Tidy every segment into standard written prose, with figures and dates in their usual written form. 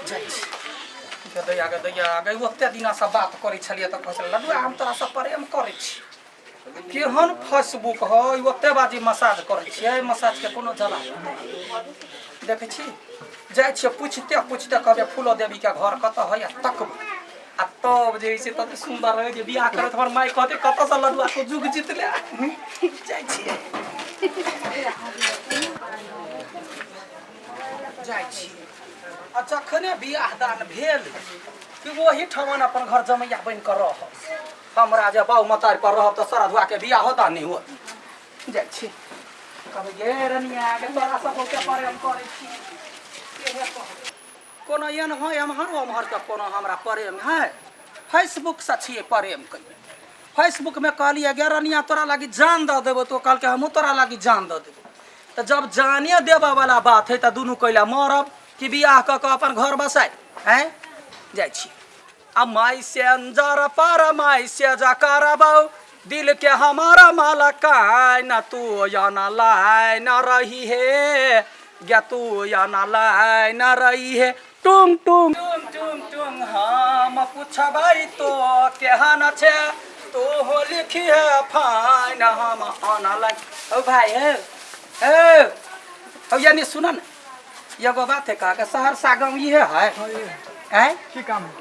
जाइ छी। गे दैया, गे दैया गे, ओते दिना से बात करै छलियै तऽ कहै छलै लड्डुआ हम तोरा से प्रेम करै छी। केहन फेसबुक है, ओते बाजी मसाज करै छियै, मसाज के कोनो जवाब नहि देखै छी। जाइ छियै पूछते पूछते कहबै फूलो देवी के घर कतऽ है, आ तकबै आ तब जे है से तते सुन्दर रहै जे बियाह करत हमर माय कहतै कतऽसँ लड्डुआ तू जुग जीतले। जाइ छियै, जाइ छियै। आ जखने बियाह दान भेल कि ओही ठमन अपन घर जमैया बनि कऽ रहब। हमरा जे बाउ मतारि पर रहब तऽ सरधुआ के बियाहो दान नहि होत। जाइ छी, कहबै गे रनिया गे, तोरा सब बहुते प्रेम करै छी। इहे कहबै। कोनो एहन है एम्हर ओम्हर के कोनो हमरा प्रेम है, फेसबुक से छियै प्रेम कैले। फेसबुक में कहलियै गे रनिया तोरा लागी जान दऽ देबो, तो कहलकै हमहूँ तोरा लागी जान दऽ देबो। तऽ जब जाने देबऽ वाला बात है तऽ दुनू कैला मरब कि बियाह कऽ कऽ अपन घर बसाय। आँय जाइ छी। आ माई से अंजर पर माई से जा करबौ दिल के हमारा मालकाय न तू या न लाय न रही है गे, तू या न लाय न रही है। टुंग टुंग टुंग टुंग टुंग हम पुछबै तो केहन छे, तू हो लिखी है फाइन हम ऑनलाइन। ओ भाई हे हे ओ यानी सुन न, एगो बात है कहा के सहरसा गाँव इहे है? आँय की काम है?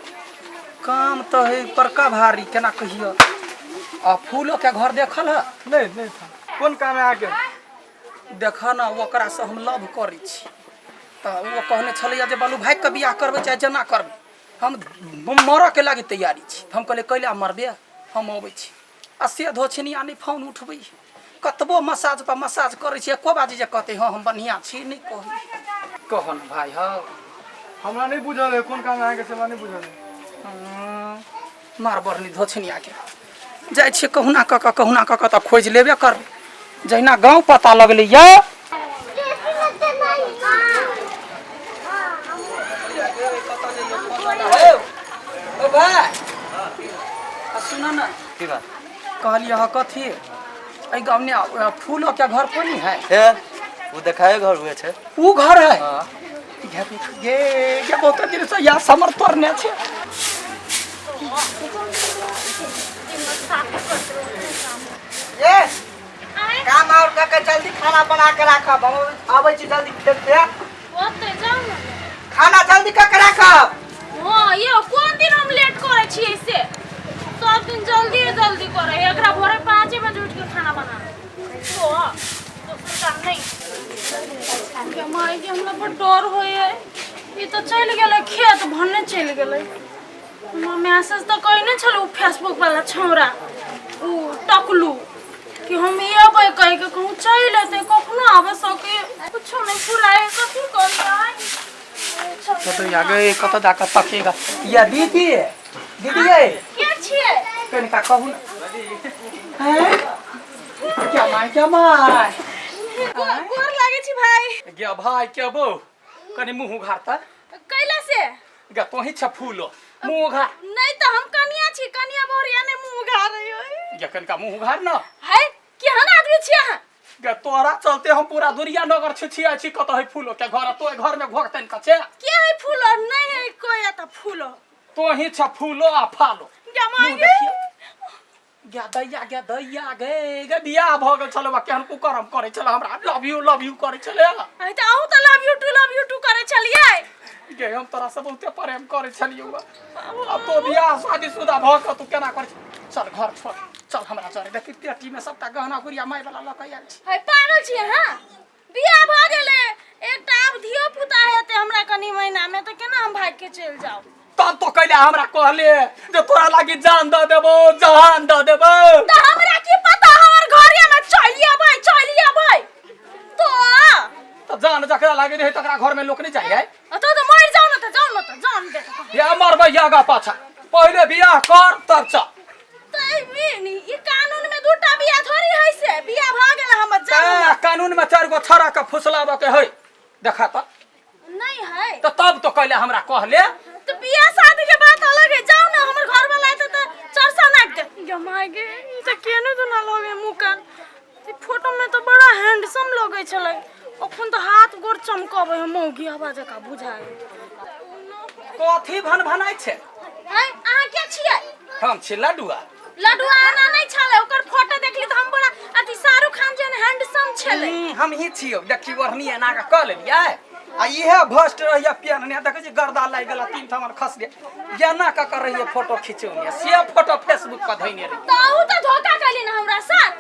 काम तो है बड़का भारी, केना कहियो। आ फूलो के घर देखल है? नहीं नहीं था। कोन काम है आके? देख न, ओकरा से हम लव करै छी तऽ ओ कहने छलैया जे बालू भागि कऽ बियाह करबै चाहे जेना करबै, हम मरऽ के लागी तैयारी छी। हम कहलियै कैला मरबे, हम अबै छी। आ से धोछनिया नहि फोन उठबै, कतबो मसाज पर मसाज करै छी, एको बाजी जे कहतै हँ हम बढ़िआँ छी नहि कहै। कह न भाई। हँ हमरा नहीं बुझल है कोन काम है अहाँके, से हमरा नहीं बुझल है। मार बढ़नी धोछनिया के। जाइ छियै कहुना कऽ कऽ, कहुना कऽ कऽ तऽ खोजि लेबे करबै। जहिना गाँव पता लगलै या ओ भाइ, आ सुन न। की बात? कहलियै हँ कथी एहि गाँव में फूलो के घर कोनी है? हे ओ देखाए घर हुए छै। ऊ घर है? हाँ। गे गे गे बहुत दिन से या समर तोड़ने छै। ये काम और कऽ के जल्दी खाना बना के राखब, हम आबै छी जल्दी खेत से। ओतै जाउ ने। खाना जल्दी कऽ के राखब। हाँ यौ, कोन दिन हम लेट करै छियै से? सब दिन जल्दी जल्दी करै है। एकरा भोरे 5 बजे उठ के खाना बना तो दोसर काम नहीं। गे माय गे, हमरा बड़ डर होइ है। ई तऽ चलि गेलै खेत भन्ने चलि गेलै। हमरा मैसेज तऽ कहने छलै उ फेसबुक वाला छौड़ा उ टकलू कि हम अबै कहि के, कहूँ चलि एतै, कखनो आबे सके, कुछो नहीं फुराए, कथी करियै? कतऽ या गे, कतऽ जा कऽ तकेगा या दीदी, दीदी ये के छियै? कनिका कहू ने। हैं? क्या माय, क्या माय, गोर लागै छी भाई। गे भाई के बो, कनि मुँह उघार तऽ। कैला से? गे तोही छ फूलो, मुँह उघार। नहीं तऽ हम कनिया छी, कनिया बहुरिया नहीं मुँह उघार रही हो। गे कनिका मुँह उघार न। है केहन आदमी छी अहाँ? गे तोरा चलते हम पूरा दुनिया नगर छिछिया छी, कतऽ है फूलो के घर, तो घर में घोक तन कछे। के है फूलो? नहीं है कोई एतऽ फूलो। तोही छ फूलो आ फालो। गे माय मुँह गे। देखियौ। गे दैया, गे दैया, गे गे बियाह भऽ गेल छलै, केहन कुकर्म करै छलै, हमरा लव यू लव यू करै छलै। अरे तऽ अहूँ तऽ love you too, love you too करै छलियै। गे हम तोरा से बहुते प्रेम करै छलियौ। अब तो बियाह शादी शुदा भऽ कऽ तू केना करै छी? चल घर छोड़, चल हमरा जरे। देखी पेटी में सबटा गहना गुड़िया माय वाला लऽ कऽ आयल छी। है पागल छी अहाँ? बियाह भऽ गेलै, एकटा आब धियो पुता हेतै हमरा कनी महीना में, तऽ केना हम भागि के चलि जाउ? तब तो कैले हमरा कहले जे तोरा लागी जान दऽ देबो, जहान दऽ देबो। तऽ हमरा की पता हमर घरे में चलि अबै, चलि अबै तो। तऽ जान जकरा लागे रहै तकरा घर में लोक नहीं जाइ है। तो तऽ मरि जाउ ने, तऽ जाउ ने, तऽ जान दे तऽ। या मरबै आगा पाछा, पहिले बियाह कर तब चल। तऽ ई कानून में दूटा बियाह थोड़ी है, से बियाह भऽ गेल हमर, जाउ ए, कानून में 4 गो छड़ा के फुसलाबऽ के है, देखा तऽ नहीं है। तऽ तब तो कैले हमरा कहले। तो बियाह शादी के बात अलग है, जाओ ना हमर घर वाला आते तो चरसा नाक दे। गे my गे, ई तऽ केने तो ना लगे मुँह कान। ई फोटो में तो बड़ा हैंडसम लगे छलै, अखन तो हाथ गोर चमकबै है, मौगी हवा जकाँ बुझाय। कथी भन भनाइ छै? आँय, अहाँ के छियै? हम छी लडुआ। लडुआ एना नहि छलै, ओकर फोटो देखली तऽ हम बड़ा अथी शाहरुख खान जेहन हैंडसम छलै। हम ही छियौ। देखी, ओढ़नी एना कऽ कऽ लेलियै आ इहे भस्ट रहिए पेनने, देखै छी गर्दा लागि गेल, तीन ठाम खसलियै, एना कऽ कऽ रहिए फोटो खिचौने, से फोटो फेसबुक पर धैने रहिए। तऽ अहूँ तऽ धोखा कैली ने हमरा साथ।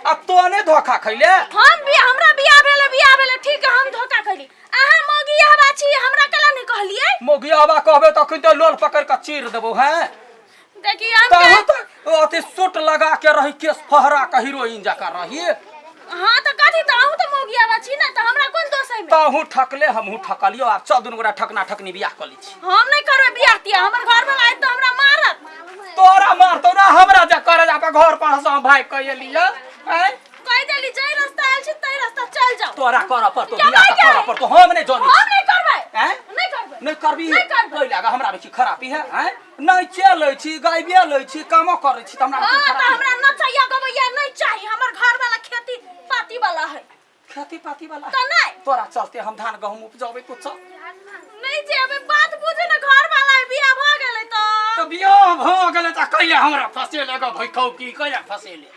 आ तो नहि धोखा खैले? हम भी, हमरा बियाह भेलै, बियाह भेलै, ठीक है, हम धोखा कैली। अहाँ मौगी हवा छी, हमरा केला नहि कहलियै? मौगी हवा कहबै तऽ अखन तऽ लोल पकड़ि कऽ चीर देबौ। हैं, देखी, हम तहु तऽ अथी सूट लगा के रही, केस फहरा के हीरोइन जकाँ रही। हाँ तऽ कथी, तऽ अहूँ तऽ मौगी हवा छी ने, तऽ हमरा कोन दोष है? तहु ठकले, हमहूँ ठकलियो। आब चल, दुनू गोटा ठकना ठकनी बियाह कऽ लै छी। हम नहि करबै बियाह तियाह, हमर घर वाला आयत तऽ हमरा मारत। तोरा मारतौ ना, हमरा जे करे जा घर पर से हम भागि कऽ एलियै। आँय, कहि देली, जै रास्ता आयल छी तै रास्ता चल जाओ। तोरा करऽ पड़तौ। क्या बियाह तऽ भाई करऽ पड़तौ, हम नहि जनै। हम नहि करबै। आँय? नहि करबै। नहि करबी? नहि करबै। ओहि लए कऽ हमरा बेसी खरापी है? आँय, नहि चलै छी, गायबे लै छी, कामो करै छी, तऽ हमरा हाँ की तऽ खरापी? हमरा नचैया गबैया नहि चाही, हमर घर वाला खेती पाती वाला है। खेती पाती वाला? तऽ नहि। तोरा चलते हम धान गहूम उपजबै, तो चल। नहि जेबै, बात बुझे ने, घर वाला है, बियाह भऽ गेलै तऽ। तऽ बियाह भऽ गेलै तऽ कैले हमरा फसेले गो भैखौ की कैले फसेले?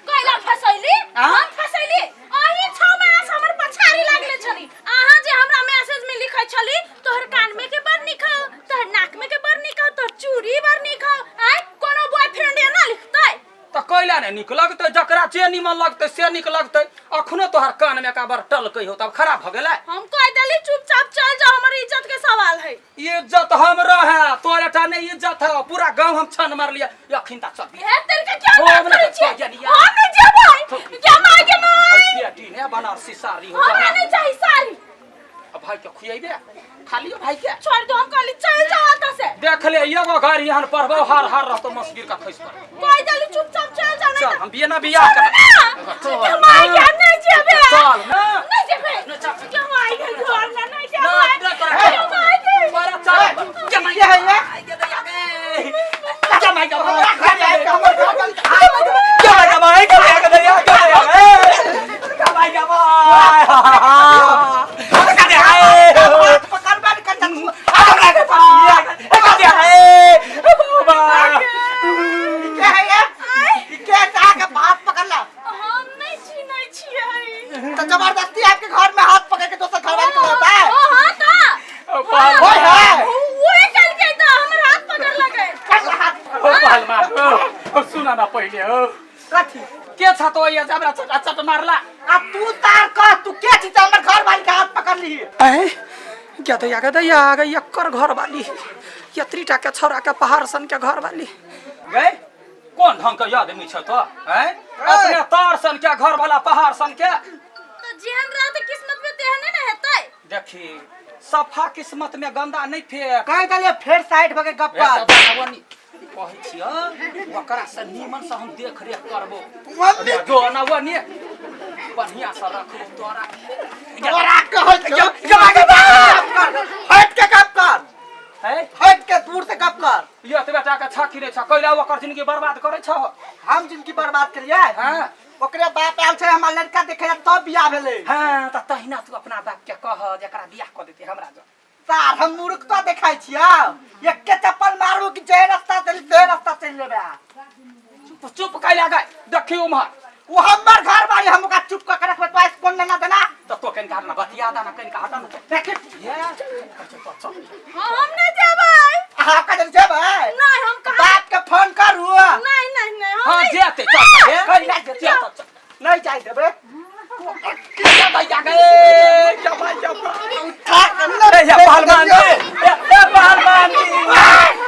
कैला फसैली? आँ? हम फसैली? अही 6 महीना से हमर पछाड़ी लागले छली। अहाँ जे हमरा मैसेज में लिखै छली, तोहर कान में के बड़ नीक हौ, तोहर नाक में के बड़ नीक हौ, तोहर चूड़ी बड़ नीक हौ। आँय, कोनो बॉयफ्रेंड एना लिखतै? तऽ कैला नहि नीक लगतै? जकरा जे नीमन लगतै से नीक लगतै। अखनो तोहर कान में का बड़ टलकै हो, तब खराब भऽ गेलै? हम कह देली, चुपचाप चल जाओ, हमर इज्जत के सवाल है। इज्जत हमरो है, तोरे टा नहीं इज्जत है। पूरा गांव हम छन मारलियै। अखिन ता चल। हे तेरे के क्या ओ, बात हमरा करै तऽ छियै? कहैया नहीं यार। हम नहीं जेबै, क्या माय के माय। बेटी ने बनारसी साड़ी हो। हमरा नहीं चाही साड़ी। अब भाई के खुएबे, खा लियो भाई के। छोड़ दो, हम कहली चल जाओ एतऽ से। देख ले, एगो गाड़ी हन पढ़बो, हार हार रहतो, मसगिर का खसि पड़े। कह देली, चुपचाप चल जाओ, नहीं चल। तऽ हम बिना बियाह छोड़ू कर ना। चल। क्या माय के, हम नहीं जेबै। चल ना। नहीं जेबै। नहीं, चल। क्या माय के घर ना नहीं ना, जेबै। ना, तोरा क्या माय के। तोरा चल। क्या माय के है ये? क्या माय के हमरा घर आबि के हमर घर वाली के हाथ क्या माय के माय के माय के दया के क्या माय के माय का दे आए। हाथ पकड़बे ने करता। हमरा के पास का दे आए बाबा। के है ये? ई के है अहाँके हाथ पकड़ला? हम नहीं चिन्है छियै। तो जबरदस्ती आपके घर में हाथ पकड़ के दोसर घर वाली के होता है? ओ हाँ तऽ ओए है। ओए कहलकै तऽ हमर हाथ पकड़लकै। कर हाथ पकड़। ओ पहलवान, ओ सुना ना पहिले ओ। कथी? के छ तो ये हमरा चट चट मारला? आ तू तार कह, तू के छी हमर घर वाली के हाथ पकड़ ली? ऐ क्या दैया के दैया गई, एकर घर वाली यत्री टा के छौड़ा के पहाड़ सन के घर वाली गए, कोन ढंग के आदमी छ तो? हैं, अपने तार सन के घर वाला पहाड़ सन के। तऽ जेहन रहतै किस्मत में तेहने ने हेतै। देखी, सफा किस्मत में गंदा नहीं फेंक। कह देलिए फेर साइड भके गप्पा। कहै छियै, ओकरा से नीमन से हम देख रेख करबो। मम्मी। जो ना वो ने बढ़िया से रखबो तोरा। तोरा कहै छियौ। जमा गप कर, हट के गप कर। है। हट के दूर से गप कर। ये तो बेटा के छकी रे छ, कैला ओकर जिंदगी बर्बाद करै छ? हम जिंदगी बर्बाद करिए? हाँ। ओकरे बाप आयल छै हमर लड़का देखे ला, तब बियाह भेलै। हाँ, तऽ तहिना तू अपना बाप के कह जेकरा बियाह कऽ देते हमरा जो। सार, हम मूर्ख तो देखाइ छियौ? एके चप्पल मारू कि जे रास्ता चली से रास्ता चलि जेबै। चुप चुप कैला गए, देखी उम्हर। ओ हमर घर बारी, हम ओकरा चुप कऽ के रखबै, तो कोन लेना देना? तऽ तो कनिका हट ना, बतिया दा ना, कनिका हटा ना। देखी। ये चल चल। हम नहीं जेबै। अहाँ कतऽ जेबै? नहीं, हम कहाँ। बाप के फोन करू। नहीं नहीं नहीं, हम हाँ नहीं। जेते, चल चल। कहिया जेतै? चल चल। नहीं जाइ देबै। क्या भैया गए, क्या भैया? उठा के न। ए या पहलवान जी, ए ए पहलवान जी,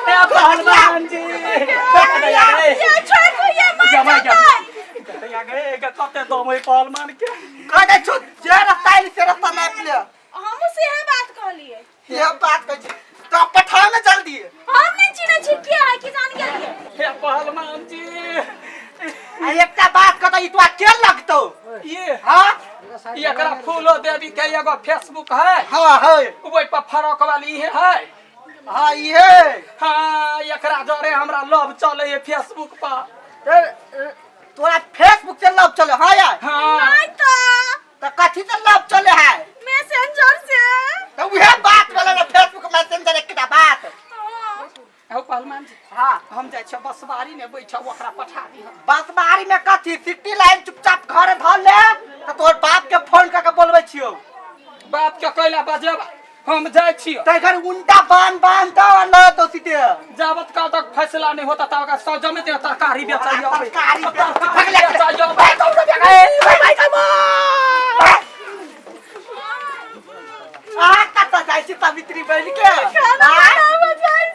ए पहलवान जी। ये छोड़ दो, ये मर जमा जेतै। भैया गए, कते दम है पहलवान के। कह दै छौ, जे रास्ता आइली से रास्ता नापि ले। हमहूँ सेहे बात कहलियै। ये बात कहै छी तो पठाओ ने जल्दी। हम नहीं चिन्है छी के है, की जान गेलियै। हे पहलवान जी। आ एकटा बात कहतौ, ई तोरा के लगतौ? ये? हाँ। एकरा फूलो देवी के एगो फेसबुक है। हाँ है। ओहि पर फरक वाली इहे है। हाँ, इहे। हाँ, एकरा जरे हमरा लव चले है फेसबुक पर। ए, ए, तोरा फेसबुक से लव चले हाँ यार? हाँ। नहीं तऽ। तो कथी से लव चले है? मैसेंजर से। तो उहे बात वाला ना, फेसबुक मैसेंजर एकटा बात। हम जाइ छियै बसबारी ने बैठब, ओकरा पठा दिह। बसबारी में कथी सिटी लाइन, चुपचाप घर धर ले त तोहर बाप के फोन कर के बोलबै छियौ। बाप के कैला बजेब? हम जाइ छियै। तै घर उल्टा बांध बांध दो आ ल दो सीधे। जाबत काल तक फैसला नहीं होता तब तक सौ जमे ते तरकारी बेचाइयो। तरकारी तरकारी बेचाइयो। आ कतऽ जाइ छी सावित्री बहिन के? खाना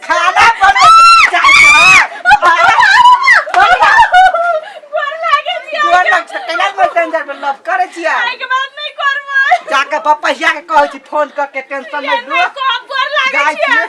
खाना बना जाइ छी। हाँ। गोर लागे छियै। गोर लग छै, कैला मैसेंजर पर लव करै छियै? एहिके बाद नहि करबै। जाके पपहिया के कहै छी फोन कऽ के, टेंशन नहि नहि लू। कहब, गोर लागे जाइ छियै। छियै।